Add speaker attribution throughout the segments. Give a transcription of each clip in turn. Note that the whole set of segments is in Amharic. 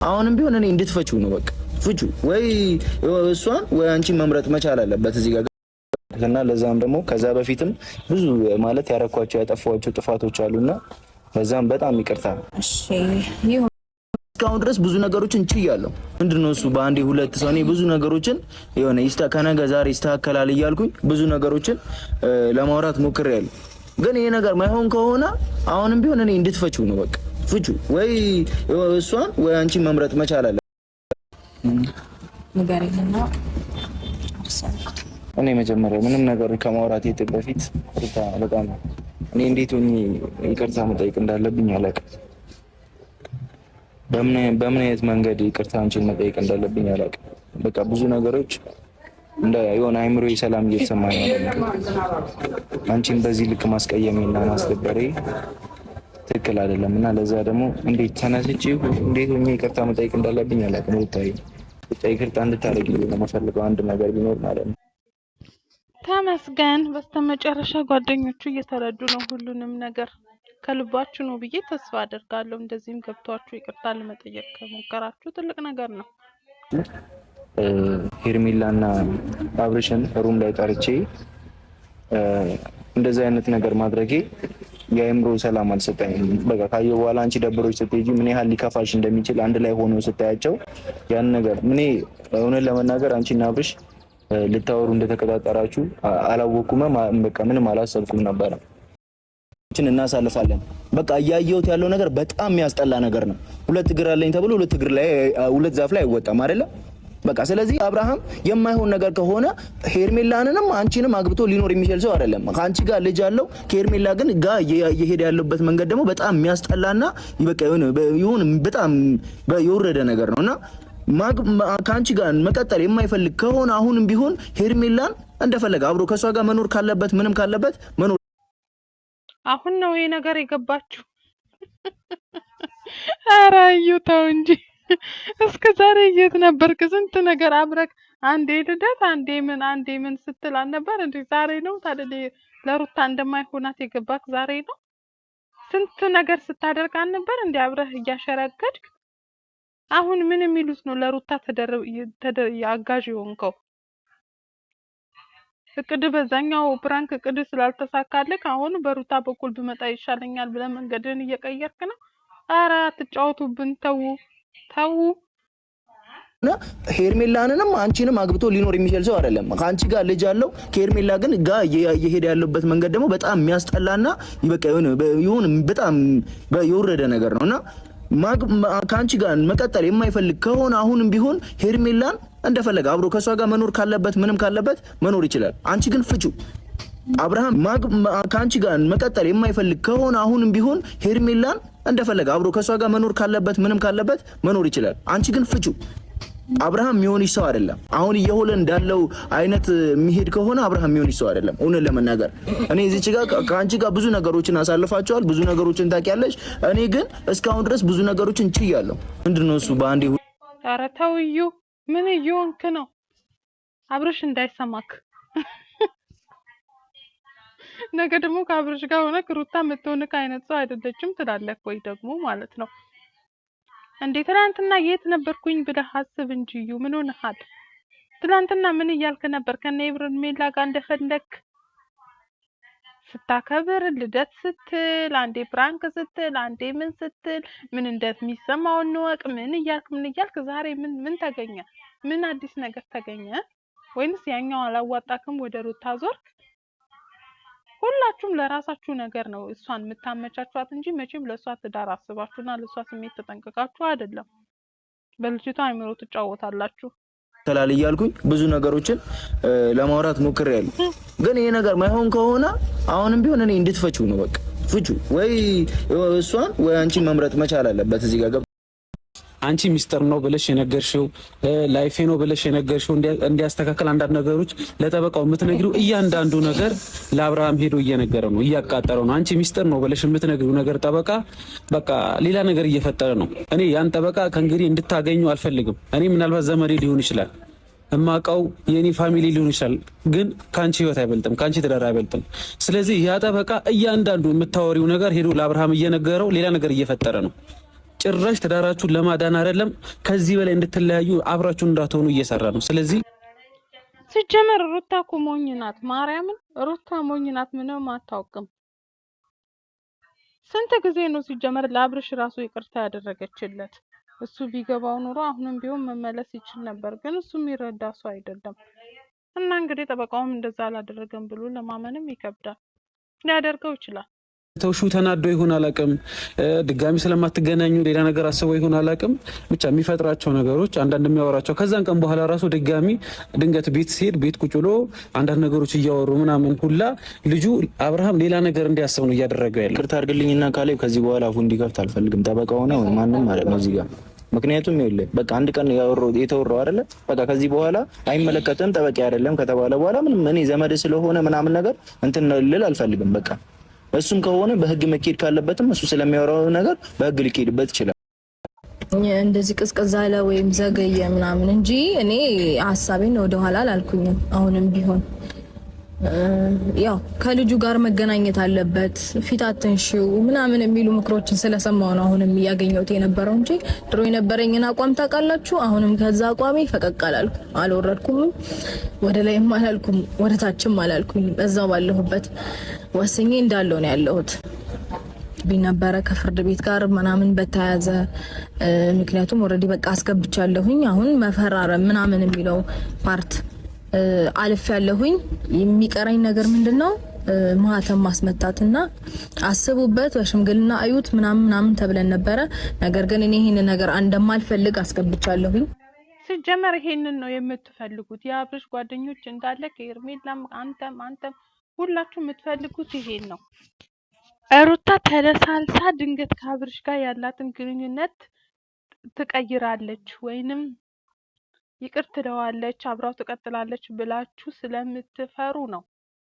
Speaker 1: አሁንም ቢሆን እኔ እንድትፈቺው ነው። በቃ ፍቹ ወይ እሷን ወይ አንቺን መምረጥ መቻል አለበት እዚህ ጋር እና ለዛም ደግሞ ከዛ በፊትም ብዙ ማለት ያረኳቸው ያጠፋኋቸው ጥፋቶች አሉና ለዛም በጣም ይቅርታ። እስካሁን ድረስ ብዙ ነገሮችን ችያለሁ። ምንድነው እሱ በአንዴ ሁለት ሰው እኔ ብዙ ነገሮችን የሆነ ከነገ ዛሬ ይስተካከላል እያልኩኝ ብዙ ነገሮችን ለማውራት ሞክሬያለሁ። ግን ይሄ ነገር ማይሆን ከሆነ አሁንም ቢሆን እኔ እንድትፈቺው ነው። በቃ ፍቹ ወይ እሷን ወይ አንቺን መምረጥ መቻል አለ።
Speaker 2: ንገረኝና
Speaker 1: እኔ መጀመሪያ ምንም ነገር ከማውራት በፊት ሩታ በጣም እኔ እንዴት ሆኜ ይቅርታ መጠየቅ እንዳለብኝ አላውቅም። በምን አይነት መንገድ ይቅርታ አንቺን መጠየቅ እንዳለብኝ አላውቅም። በቃ ብዙ ነገሮች እንደ የሆነ አይምሮ ሰላም እየተሰማኝ አይደለም። አንቺን በዚህ ልክ ማስቀየሜና ማስደበሬ ትክክል አይደለም እና ለዛ ደግሞ እንዴት ተነስቼ እንዴት ሆኜ ይቅርታ መጠየቅ እንዳለብኝ አላውቅም። ሩታዬ ብቻ ይቅርታ እንድታደርጊልኝ ነው የምፈልገው አንድ ነገር ቢኖር ማለት ነው።
Speaker 3: ተመስገን። በስተመጨረሻ ጓደኞቹ እየተረዱ ነው ሁሉንም ነገር። ከልባችሁ ነው ብዬ ተስፋ አደርጋለሁ። እንደዚህም ገብቷችሁ ይቅርታ ለመጠየቅ ከሞከራችሁ ትልቅ ነገር ነው።
Speaker 1: ሄርሜላና አብርሽን room ላይ ጠርቼ እንደዚህ አይነት ነገር ማድረጌ የአእምሮ ሰላም አልሰጠኝም። በቃ ካየሁ በኋላ አንቺ ደብሮች ስትሄጂ ምን ያህል ሊከፋሽ እንደሚችል አንድ ላይ ሆኖ ስታያቸው ያን ነገር እኔ እውነት ለመናገር አንቺና አብርሽ ልታወሩ እንደተቀጣጠራችሁ አላወኩም። በቃ ምንም አላሰብኩም ነበረ። እናሳልፋለን። በቃ እያየሁት ያለው ነገር በጣም የሚያስጠላ ነገር ነው። ሁለት እግር አለኝ ተብሎ ሁለት እግር ላይ ሁለት ዛፍ ላይ አይወጣም አይደለም። በቃ ስለዚህ አብርሃም የማይሆን ነገር ከሆነ ሄርሜላንንም አንቺንም አግብቶ ሊኖር የሚችል ሰው አይደለም። ከአንቺ ጋር ልጅ አለው። ከሄርሜላ ግን ጋር እየሄደ ያለበት መንገድ ደግሞ በጣም የሚያስጠላና በቃ የሆነ በጣም የወረደ ነገር ነው እና ከአንቺ ጋር መቀጠል የማይፈልግ ከሆነ አሁንም ቢሆን ሄርሜላን እንደፈለገ አብሮ ከእሷ ጋር መኖር ካለበት ምንም ካለበት መኖር።
Speaker 3: አሁን ነው ይሄ ነገር የገባችሁ። ኧረ እዩ ተው እንጂ እስከ ዛሬ የት ነበርክ? ስንት ነገር አብረክ አንዴ ልደት አንዴ ምን አንዴ ምን ስትል አልነበር እንዴ? ዛሬ ነው ታዲያ ለሩታ እንደማይሆናት የገባክ ዛሬ ነው? ስንት ነገር ስታደርግ አልነበር እንዴ አብረህ እያሸረገድክ? አሁን ምን የሚሉት ነው? ለሩታ አጋዥ የሆንከው እቅድ በዛኛው prank እቅድ ስላልተሳካልክ አሁን በሩታ በኩል ብመጣ ይሻለኛል ብለህ መንገድን እየቀየርክ ነው። ኧረ አትጫወቱብን፣ ተዉ ተዉ።
Speaker 1: ሄርሜላንንም አንቺንም አግብቶ ሊኖር የሚችል ሰው አይደለም። ከአንቺ ጋር ልጅ አለው። ከሄርሜላ ግን ጋር እየሄደ ያለበት መንገድ ደግሞ በጣም የሚያስጠላና በቃ የሆነ በጣም የወረደ ነገር ነው እና ከአንቺ ጋር መቀጠል የማይፈልግ ከሆነ አሁንም ቢሆን ሄርሜላን እንደፈለገ አብሮ ከእሷ ጋር መኖር ካለበት ምንም ካለበት መኖር ይችላል። አንቺ ግን ፍቹ። አብርሃም ከአንቺ ጋር መቀጠል የማይፈልግ ከሆነ አሁንም ቢሆን ሄርሜላን እንደፈለገ አብሮ ከእሷ ጋር መኖር ካለበት ምንም ካለበት መኖር ይችላል። አንቺ ግን ፍቹ። አብርሃም የሚሆንሽ ሰው አይደለም። አሁን እየሆነ እንዳለው አይነት የሚሄድ ከሆነ አብርሃም የሚሆንሽ ሰው አይደለም። እውነት ለመናገር እኔ እዚች ጋር ከአንቺ ጋር ብዙ ነገሮችን አሳልፋቸዋል፣ ብዙ ነገሮችን ታውቂያለሽ። እኔ ግን እስካሁን ድረስ ብዙ ነገሮችን ችያለሁ። ምንድን ነው እሱ በአንዴ
Speaker 3: ኧረ ተው እዩ፣ ምን እየሆንክ ነው? አብርሽ እንዳይሰማክ ነገ ደግሞ ከአብርሽ ጋር ሆነ ሩታ የምትሆንክ አይነት ሰው አይደለችም ትላለህ ወይ ደግሞ ማለት ነው። እንዴ ትናንትና የት ነበርኩኝ ብለህ አስብ እንጂ እዩ፣ ምን ሆነሃል? ትናንትና ምን እያልክ ነበር? ከነ ሄርሜላ ጋር እንደፈለክ ስታከብር ልደት ስትል፣ አንዴ prank ስትል፣ አንዴ ምን ስትል፣ ምን እንደሚሰማው እንወቅ፣ ምን እያልክ ምን እያልክ ዛሬ ምን ምን ተገኘ? ምን አዲስ ነገር ተገኘ? ወይንስ ያኛው አላዋጣክም ወደ ሩታ ዞርክ? ሁላችሁም ለራሳችሁ ነገር ነው እሷን የምታመቻቿት እንጂ መቼም ለእሷ ትዳር አስባችሁና ለእሷ ስሜት ተጠንቅቃችሁ አይደለም። በልጅቷ አይምሮ ትጫወታላችሁ።
Speaker 1: ተላል እያልኩኝ ብዙ ነገሮችን ለማውራት ሞክሬያለሁ። ግን ይሄ ነገር ማይሆን ከሆነ አሁንም ቢሆን እኔ እንድትፈቺው ነው። በቃ ፍቹ ወይ እሷን ወይ አንቺን መምረጥ መቻል አለበት እዚህ ጋር
Speaker 4: አንቺ ሚስጥር ነው ብለሽ የነገርሽው life ኤ ነው ብለሽ የነገርሽው እንዲያስተካከል አንዳንድ ነገሮች ለጠበቃው የምትነግሪው እያንዳንዱ ነገር ለአብርሃም ሄዶ እየነገረ ነው፣ እያቃጠረው ነው። አንቺ ሚስጥር ነው ብለሽ የምትነግሪው ነገር ጠበቃ በቃ ሌላ ነገር እየፈጠረ ነው። እኔ ያን ጠበቃ ከእንግዲህ እንድታገኙ አልፈልግም። እኔ ምናልባት ዘመዴ ሊሆን ይችላል እማቀው የኔ family ሊሆን ይችላል፣ ግን ከአንቺ ህይወት አይበልጥም፣ ከአንቺ ትዳር አይበልጥም። ስለዚህ ያ ጠበቃ እያንዳንዱ የምታወሪው ነገር ሄዶ ለአብርሃም እየነገረው ሌላ ነገር እየፈጠረ ነው። ጭራሽ ትዳራችሁን ለማዳን አይደለም ከዚህ በላይ እንድትለያዩ አብራችሁ እንዳትሆኑ እየሰራ ነው። ስለዚህ
Speaker 3: ሲጀመር ሩታ እኮ ሞኝ ናት። ማርያምን ሩታ ሞኝ ናት፣ ምንም አታውቅም። ስንት ጊዜ ነው ሲጀመር ለአብርሽ ራሱ ይቅርታ ያደረገችለት? እሱ ቢገባው ኑሮ አሁንም ቢሆን መመለስ ይችል ነበር፣ ግን እሱ የሚረዳ ሰው አይደለም። እና እንግዲህ ጠበቃውም እንደዛ አላደረገም ብሎ ለማመንም ይከብዳል። ሊያደርገው ይችላል።
Speaker 4: ተውሹ ተናዶ ይሁን አላቅም፣ ድጋሚ ስለማትገናኙ ሌላ ነገር አስበው ይሁን አላቅም፣ ብቻ የሚፈጥራቸው ነገሮች አንዳንድ የሚያወራቸው ከዛን ቀን በኋላ ራሱ ድጋሚ ድንገት ቤት ሲሄድ ቤት ቁጭ ብሎ አንዳንድ ነገሮች እያወሩ ምናምን ሁላ ልጁ አብርሃም ሌላ ነገር እንዲያስብ ነው እያደረገው ያለ።
Speaker 1: ይቅርታ አድርግልኝና ካሌብ ከዚህ በኋላ አፉ እንዲከፍት አልፈልግም። ጠበቃ ሆነ ማንም ማለት ነው እዚህ ጋር ምክንያቱም ይኸውልህ በቃ አንድ ቀን የተወራው አይደለ በቃ ከዚህ በኋላ አይመለከትም ጠበቂ አይደለም ከተባለ በኋላ ምንም እኔ ዘመድ ስለሆነ ምናምን ነገር እንትን ልል አልፈልግም። በቃ እሱም ከሆነ በህግ መኬድ ካለበትም እሱ ስለሚያወራው ነገር በህግ ሊኬድበት ይችላል።
Speaker 2: እንደዚህ ቅዝቅዝ አለ ወይም ዘገየ ምናምን እንጂ እኔ ሀሳቤን ወደኋላ አላልኩኝም። አሁንም ቢሆን ያው ከልጁ ጋር መገናኘት አለበት፣ ፊት አትንሺው ምናምን የሚሉ ምክሮችን ስለሰማሁ ነው አሁንም እያገኘሁት የነበረው እንጂ ድሮ የነበረኝን አቋም ታውቃላችሁ። አሁንም ከዛ አቋሜ ፈቀቅ አላልኩም፣ አልወረድኩም፣ ወደ ላይም አላልኩም፣ ወደ ታችም አላልኩም። እዛው ባለሁበት ወስኜ እንዳለው ነው ያለሁት ነበረ ከፍርድ ቤት ጋር ምናምን በተያያዘ ምክንያቱም already በቃ አስገብቻለሁኝ። አሁን መፈራረም ምናምን የሚለው part አልፍ ያለሁኝ። የሚቀረኝ ነገር ምንድነው? ማህተም ማስመታትና አስቡበት፣ በሽምግልና አዩት ምናምን ምናምን ተብለን ነበረ። ነገር ግን እኔ ይሄን ነገር እንደማልፈልግ አስገብቻለሁኝ።
Speaker 3: ሲጀመር ይሄንን ነው የምትፈልጉት የአብርሽ ጓደኞች እንዳለ ከኤርሜላም አንተም አንተም ሁላችሁ የምትፈልጉት ይሄን ነው። ሩታ ተለሳልሳ ድንገት ከአብርሽ ጋር ያላትን ግንኙነት ትቀይራለች ወይንም ይቅር ትለዋለች፣ አብራው ትቀጥላለች ብላችሁ ስለምትፈሩ ነው።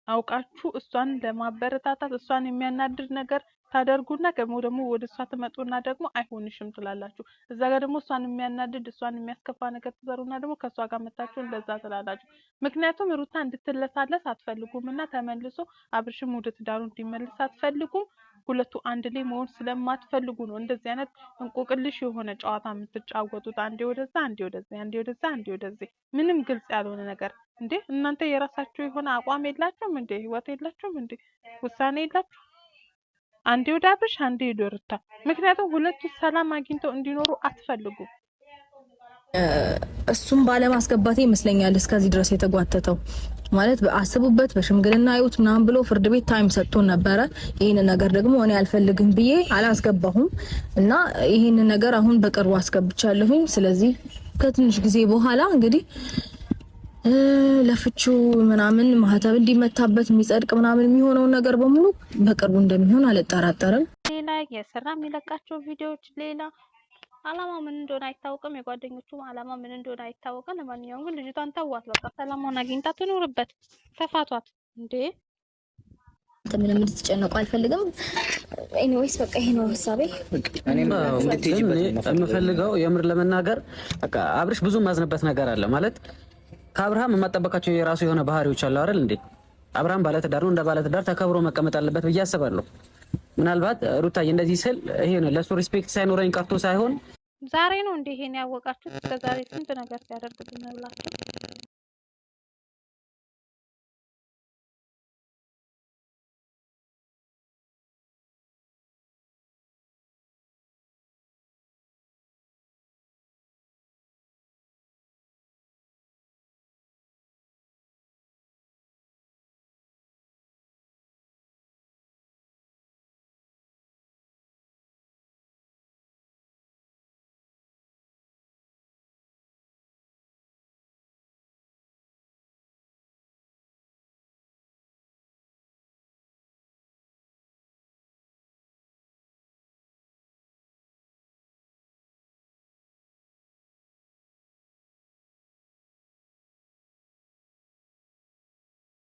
Speaker 3: አውቃችሁ እሷን ለማበረታታት እሷን የሚያናድድ ነገር ታደርጉና ደግሞ ደግሞ ወደ እሷ ትመጡና ደግሞ አይሆንሽም ትላላችሁ። እዛ ጋር ደግሞ እሷን የሚያናድድ እሷን የሚያስከፋ ነገር ትዘሩና ደግሞ ከእሷ ጋር መታችሁ እንደዛ ትላላችሁ። ምክንያቱም ሩታ እንድትለሳለስ አትፈልጉም እና ተመልሶ አብርሽም ወደ ትዳሩ እንዲመለስ አትፈልጉም። ሁለቱ አንድ ላይ መሆን ስለማትፈልጉ ነው እንደዚህ አይነት እንቆቅልሽ የሆነ ጨዋታ የምትጫወቱት። አንዴ ወደዛ፣ አንዴ ወደዚህ፣ አንዴ ወደዛ፣ አንዴ ወደዚህ፣ ምንም ግልጽ ያልሆነ ነገር። እንዴ እናንተ የራሳችሁ የሆነ አቋም የላችሁም እንዴ? ህይወት የላችሁም እንዴ? ውሳኔ የላችሁ? አንዴ ወደ አብርሽ፣ አንዴ ወደ ሩታ። ምክንያቱም ሁለቱ ሰላም አግኝተው እንዲኖሩ አትፈልጉም።
Speaker 2: እሱም ባለማስገባቴ ይመስለኛል እስከዚህ ድረስ የተጓተተው። ማለት አስቡበት፣ በሽምግልና አዩት ምናምን ብሎ ፍርድ ቤት time ሰጥቶን ነበረ። ይህን ነገር ደግሞ እኔ አልፈልግም ብዬ አላስገባሁም እና ይህን ነገር አሁን በቅርቡ አስገብቻለሁኝ። ስለዚህ ከትንሽ ጊዜ በኋላ እንግዲህ ለፍቺው ምናምን ማህተብ እንዲመታበት የሚጸድቅ ምናምን የሚሆነውን ነገር በሙሉ በቅርቡ እንደሚሆን አልጠራጠርም።
Speaker 5: ሌላ የስራ የሚለቃቸው ቪዲዮዎች ሌላ አላማ ምን እንደሆነ አይታወቅም። የጓደኞቹም አላማ ምን እንደሆነ አይታወቅም። ለማንኛውም ግን ልጅቷን ተዋት፣ በቃ ሰላሟን አግኝታ ትኑርበት። ተፋቷት እንዴ!
Speaker 2: ምንም እንድትጨነቁ አልፈልግም። Anyways በቃ ይሄ ነው ሀሳቤ።
Speaker 4: የምፈልገው የምር ለመናገር በቃ አብርሽ ብዙ ማዝንበት ነገር አለ ማለት ከአብርሃም የማጠበቃቸው የራሱ የሆነ ባህሪዎች አለ አይደል እንዴ? አብርሃም ባለትዳር ነው። እንደ ባለትዳር ተከብሮ መቀመጥ አለበት ብዬ አስባለሁ። ምናልባት ሩታዬ እንደዚህ ስል ይሄ ነው ለሱ respect ሳይኖረኝ ቀርቶ ሳይሆን
Speaker 5: ዛሬ ነው እንዴ ይሄን ያወቃችሁት? እስከ ዛሬ ስንት ነገር ሲያደርግ ዝም ብላችሁ።